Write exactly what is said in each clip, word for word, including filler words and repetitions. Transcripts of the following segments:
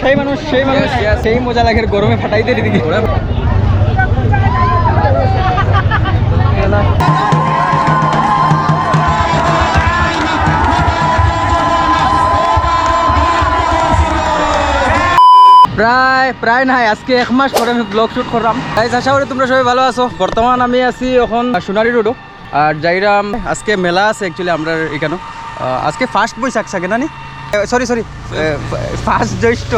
সেই মানুষ, সেই মানুষ। সেই মজা লাগে গরমে ফাটাই দের এদিকে। প্রায় প্রায় নাই, আজকে এক মাস পরে আমি ব্লগ শুট করলাম। গাইস, আশা করি তোমরা সবাই ভালো আছো। বর্তমান আমি আছি এখন সোনালী রোডও, আর যাইরাম আজকে মেলা আছে অ্যাকচুয়ালি আমরার এখানো। আহ, আজকে ফার্স্ট বৈশাখ থাকে না নি? সরি সরি, ফার্স্ট জ্যৈষ্ঠ।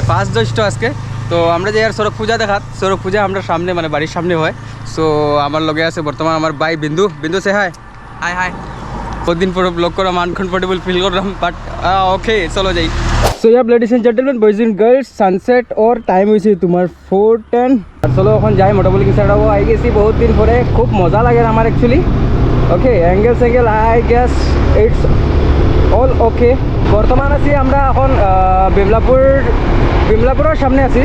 ফার্স্ট জ্যৈষ্ঠ আজকে। তো আমরা যাইয়ার চড়ক পূজা দেখাত। চড়ক পূজা আমরার সামনে, মানে বাড়ির সামনে হয়। সো আমার লগে আছে বর্তমান আমার ভাই বিন্দু। বিন্দু, সে হাই। High high. বহুত দিন পরে ব্লগ করাম, আনকমফোর্টেবল ফিল করলাম, বাট ওকে, চলো যাই। So yeah, ladies and gentlemen, boys and girls, sunset or time হইছে তোমার ফোর টেন। আর চলো এখন যাই, মোটামুটি কিছু একটা আই গেছি বহুত দিন পরে। খুব মজা লাগে আমার অ্যাকচুয়ালি। ওকে, অ্যাঙ্গেল স্যাঙ্গেল, I guess it's all okay। বর্তমান আছি আমরা এখন আহ, বিমলাপুর, বিমলাপুরের সামনে আছি।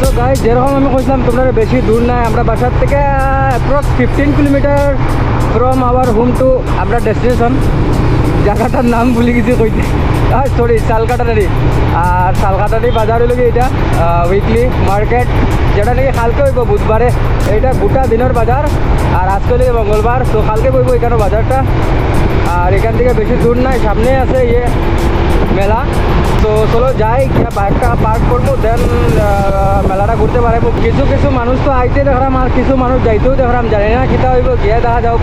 তো গাইস, যেরকম আমি কইছিলাম তোমরা, বেশি দূর নাই, আমরা বাসার থেকে approx fifteen kilometre from our home to আমরা ডেস্টিনেশন। জায়গাটার নাম ভুলে গেছি কইতে, আর সরি, সালকাটারি। আর সালকাটারি বাজার হইল কি এটা উইকলি মার্কেট, যেটা নাকি কালকে হইব বুধবারে। এটা গোটা দিনের বাজার, আর আজকে হইল মঙ্গলবার, তো কালকে বইব এখানে বাজারটা। আর এখান থেকে বেশি দূর নাই, সামনে আছে ইয়ে মেলা। তো চলো যাই, গিয়া বাইকটা পার্ক করবো, দেন মেলাটা ঘুরতে পারবো। কিছু কিছু মানুষ তো আইতে দেখলাম, আর কিছু মানুষ যাইতেও দেখলাম, জানি না কিতা হইব, গিয়া দেখা যাও।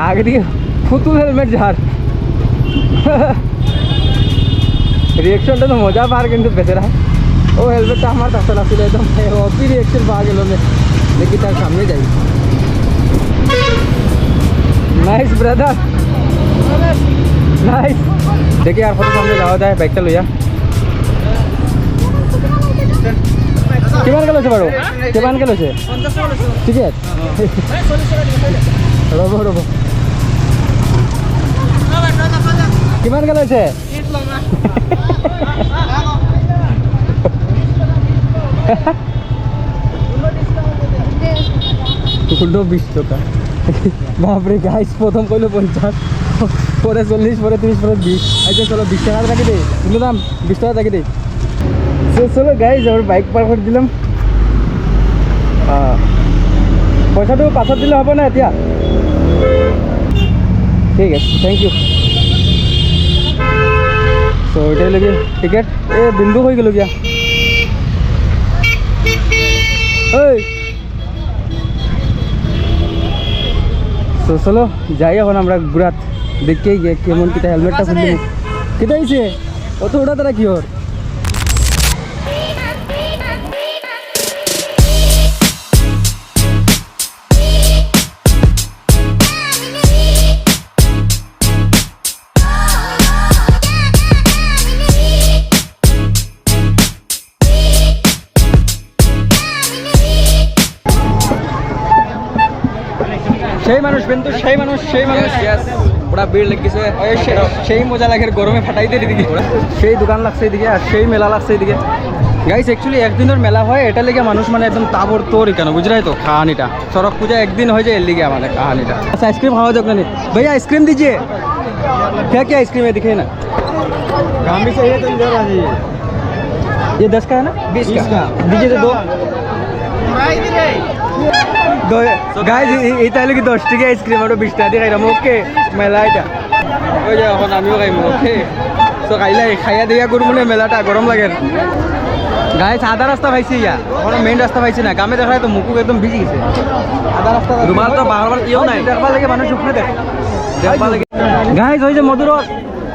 আগে দিকে ফুতুল হেলমেট যার রিয়েকশনটা তো মজা পার, কিন্তু বেচারা ও হেলমেটটা আমার কাছে আসলে একদম অপি রিয়েকশন পাওয়া গেল না। দেখি তার সামনে যাই। Nice brother, nice. দেখি আর কত সামনে যাওয়া যায় বাইকটা লইয়া। কিমান গেল আছে বাৰু? কিমান গেল আছে? টিকেট? ৰ'ব, ৰ'ব। কিমান গেল আছে? ষোল্ল বিশ টাকা। বাপরে গাইস, প্রথম কইলো পঞ্চাশ, পরে চল্লিশ, পরে ত্রিশ, পরে বিশ। আচ্ছা চলো, বিশ টাকা রাখি দে, কিন্তু দাম বিশ টাকা রাখি দে। তো চলো গাইস, আমরা বাইক পার করে দিলাম। আহ, পইচাটো পাছত দিলে হ'ব না এতিয়া? ঠিক আছে, থেংক ইউ। তো এটাই লাগে টিকেট। এ, বিন্দু কই গেল গিয়া? এই। তো চলো, যাই এখন আমরা ঘুরাত। দেখি গিয়া কেমন কিতা হেলমেটটা খুললি। কিতা হইছে? অত উড়া তারা কি ওর? সেই মানুষ বিন্দু, সেই মানুষ, সেই মানুষ। পুরা ভিড় লেগেছে। ওই সে-, সেই মজা লাগে গরমে ফাটাই দের এদিকে। সেই দোকান লাগছে এদিকে, আর সেই মেলা লাগছে এদিকে। গাইস, অ্যাকচুয়ালি একদিনের মেলা হয়, এটা লেগে মানুষ মানে একদম তাবড় তোড় এখানে, বুঝরায় তো কাহিনীটা। চড়ক পূজা একদিন হয়ে যায়, এর লিগে আমাদের কাহিনীটা। আচ্ছা, আইসক্রিম খাওয়া যাক না নি? ভাইয়া, আইসক্রিম দিজিয়ে। क्या क्या आइसक्रीम है, दिखाइए ना। गामी चाहिए तो इधर आ जाइए। ये दस का है ना? बीस का। बीस का। दीजिए तो दो। दो, गाइस, ये, ये ताले की दस टिका आइसक्रीम, हम तो बीस टिका दिखाई रहा हूँ। ओके, मैं लाइट है। ওই যে এখন আমিও খাইমু, ওকে। তো খাইলাই, খাইয়া দিয়া করবো না, মেলাটা গরম লাগে। গাইস, আধা রাস্তা পাইছি ইয়া, কোনো মেইন রাস্তা পাইছি না। গামে দেখা যায় তো মুকুক একদম ভিজি গেছে। আধা রাস্তা রুমাল তো বারবার ইয়েও নাই। দেখবার লাগে মানুষ উপরে দেখ। দেখবার লাগে। গাইস, ওই যে মধুর রস।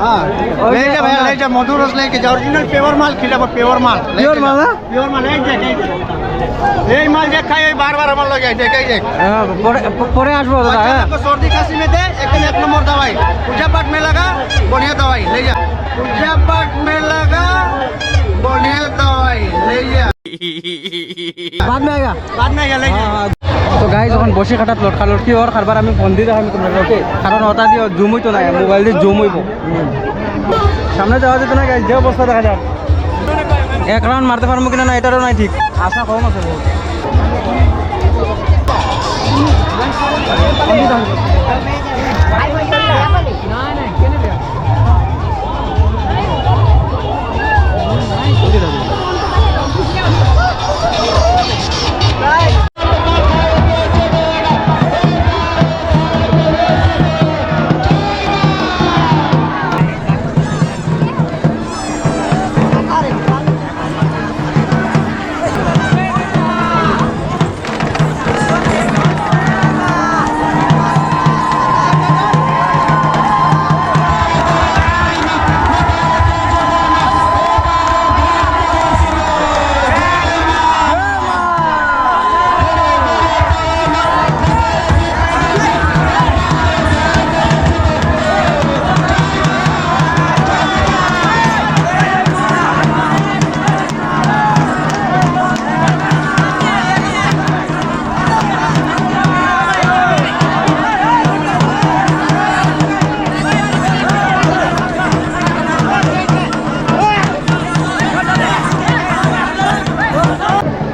হ্যাঁ। ওই যে লে যা ভাই, লে যা, মধুর রস লে যা, অরিজিনাল পিওর মাল খিলাবো, পিওর মাল। পিওর মাল না? পিওর মাল, এই দেখ, এই দেখ। এই মাল যে খায়, ওই বারবার আমার লগে, এই দেখ, এই দেখ। হ্যাঁ, পরে, পরে আসবো দাদা, হ্যাঁ। বাচ্চাদের তো সর্দি কাশি মে দে, একদম এক নম্বর দাওয়াই। পূজা পাঠ মে লাগা, বড়িয়া দাওয়াই, লে যা। পূজা পাঠ মে লাগা, বড়িয়া দাওয়াই, লে যা। बाद में आएगा। बाद में आएगा, লে যা। হ্যাঁ, হ্যাঁ। তো গাইস, এখন বসি খাটাত লটকা লটকি ওর কারবার আমি ফোন দিয়ে দেখাবো তোমরা, ওকে? কারণ ওটা দিয়ে জুম হইতো না, মোবাইল দিয়ে জুম হইবো। সামনে যাওয়া যেত না গাইস, যে অবস্থা দেখা যায়। এক রাউন্ড মারতে পারবো কিনা, না, এটারও নাই ঠিক, আশা কম আছে বহুত।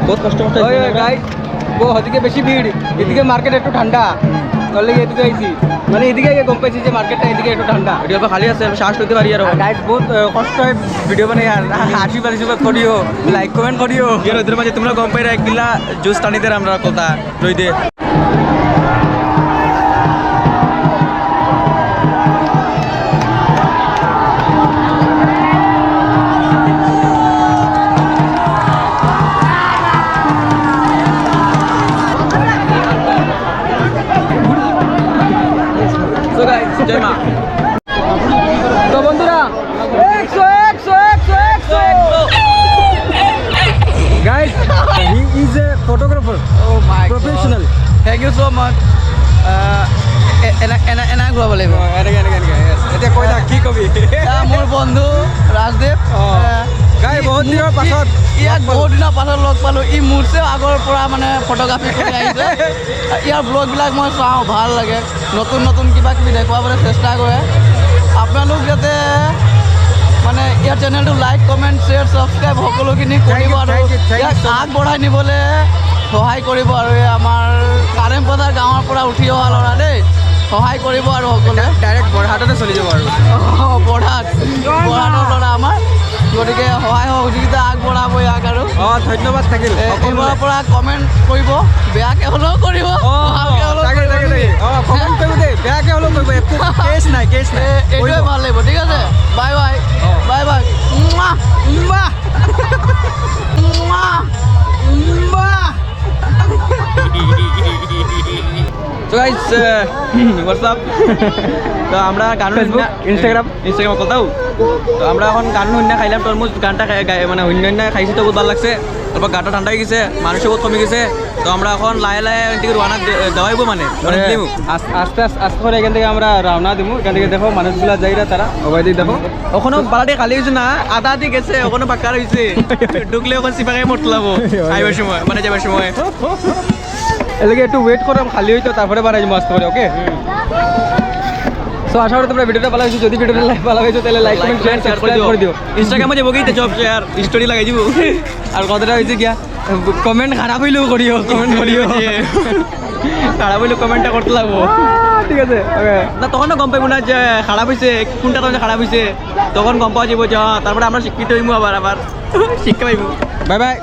বহুত কষ্ট মষ্ট আইছি আমরা। গাইস, ও, ওদিকে বেশি ভিড়, এদিকে মার্কেট একটু ঠান্ডা, তার লাগি এদিকে আইছি। মানে, এদিকে আইয়া গম পাইছি যে মার্কেটটা এদিকে একটু ঠান্ডা। এটা অল্প খালি আছে, আমি শ্বাস লইতে পারি আর। গাইস, বহুত, আহ, কষ্ট হয় ভিডিও বানাই আর। আশীর্বাদ, আশীর্বাদ করিও, লাইক কমেন্ট করিও। এর ওদের মাঝে তোমরা গম পাইরা কিলা জুস টানিদের আমরা কথা রইদে। So guys, জয় মা। তো বন্ধুরা, একশো, একশো, একশো, একশো। Guys, he is a photographer, Oh my God. Professional. Thank you so much. আহ, এ-, এনা, এনা, এনা ঘুরাব লাগবো। অ, এনেকে, এনেকে, এনেকে, yes। এতিয়া কৈ থাক, কি কবি? এয়া মোৰ বন্ধু ৰাজদ্বীপ। অ। এ, গাই, ই বহুত দিনৰ পাছত ইয়াক লগ পালোঁ। বহুত দিনৰ পাছত লগ পালোঁ। ই মোতছে আগৰ পৰা মানে ফটোগ্ৰাফী কৰি আহিছে। ইয়াৰ ব্লগবিলাক মই চাওঁ, ভাল লাগে। নতুন নতুন কিবা কিবি দেখুৱাবলৈ চেষ্টা কৰে। আপোনালোক যাতে মানে ইয়াৰ চেনেলটো লাইক, কমেণ্ট, শ্বেয়াৰ, ছাবস্ক্ৰাইব সকলোখিনি Thank you, কৰিব আৰু thank you, thank you ইয়াক so much. আগবঢ়াই নিবলৈ সহায় কৰিব। আৰু এই আমাৰ কাৰেম বজাৰ গাঁৱৰ পৰা উঠি অহা ল'ৰা দেই, সহায় কৰিব আৰু সকলোৱে। ডাইৰেক্ট বৰহাটতে চলি যাব আৰু। অ, বৰহাট, বৰহাটৰ ল'ৰা আমাৰ, গতিকে সহায় সহযোগিতা আগবঢ়াব ইয়াক আৰু। অ, ধন্যবাদ থাকিল এ, সকলোৰে। এইবাৰৰ পৰা কমেণ্ট কৰিব, বেয়াকে হ'লেও কৰিব, অ, ভালকে হ'লেও তাকে, কৰিব তাকে, দেই। তাকে। অ, কমেণ্ট কৰিব দেই, বেয়াকে হ'লেও কৰিব, একো কেছ নাই, কেছ নাই। এ, এইটোৱে কৰিব। ভাল লাগিব, ঠিক আছে? অ। Bye bye. অ। Bye bye. মুৱা। মুৱা। মুৱা। মুৱা। So guys, uh, what's up? তো আমরা গান Facebook, শুনি না, Instagram। Instagram কোথাও। তো আমরা এখন গান শুনি না খাইলাম তরমুজ, গানটা খাই, গাই-, মানে শুনি না খাইছি তো বহুত ভালো লাগছে। তারপর গাটা ঠান্ডা হয়ে গেছে, মানুষও বহুত কমে গেছে। তো আমরা এখন লাহে লাহে এখান থেকে রওনা দে-, দেওয়াইবো মানে, মানে হ্যাঁ, দিমু। আস-, আস্তে আস্তে, আস্তে করে এখান থেকে আমরা রওনা দিমু। এখান থেকে দেখো মানুষগুলা যাইরা তারা, ওবায়দি দেখো। ওখানে বালাটি খালি হয়েছে না, আধা আধি গেছে, ওখানে বাক্কা রয়েছে। ঢুকলে ওখানে সিপাকে মরতে লাগবো। আইবার সময়, মানে যাবার সময়। এলাকে একটু ওয়েট করলাম, খালি হইতো, তারপরে বাড়াই মস্ত করে, ওকে? So, আশা করি তোমরা ভিডিওটা ভালো হয়েছে। যদি ভিডিওটা লা-, ভালো হয়েছে, তাহলে লাইক, কমেন্ট, শেয়ার, সাবস্ক্রাইব করে দিও। ইনস্টাগ্রামে যাবো কি, তো জব শেয়ার, স্টোরি লাগাই দিব। আর কথাটা হয়েছে গিয়া, কমেন্ট খারাপ হইলেও করিও, কমেন্ট করিও। খারাপ হইলে কমেন্টটা করতে লাগবো। আহ, ঠিক আছে, ওকে। না, তখন তো গম পাইবো না যে খারাপ হইছে, কোনটা তখন খারাপ হইছে, তখন গম পাওয়া যাবো যে, হ্যাঁ, তারপরে আমরা শিক্ষিত হইমু আবার, আবার শিক্ষা পাইবো। Bye bye.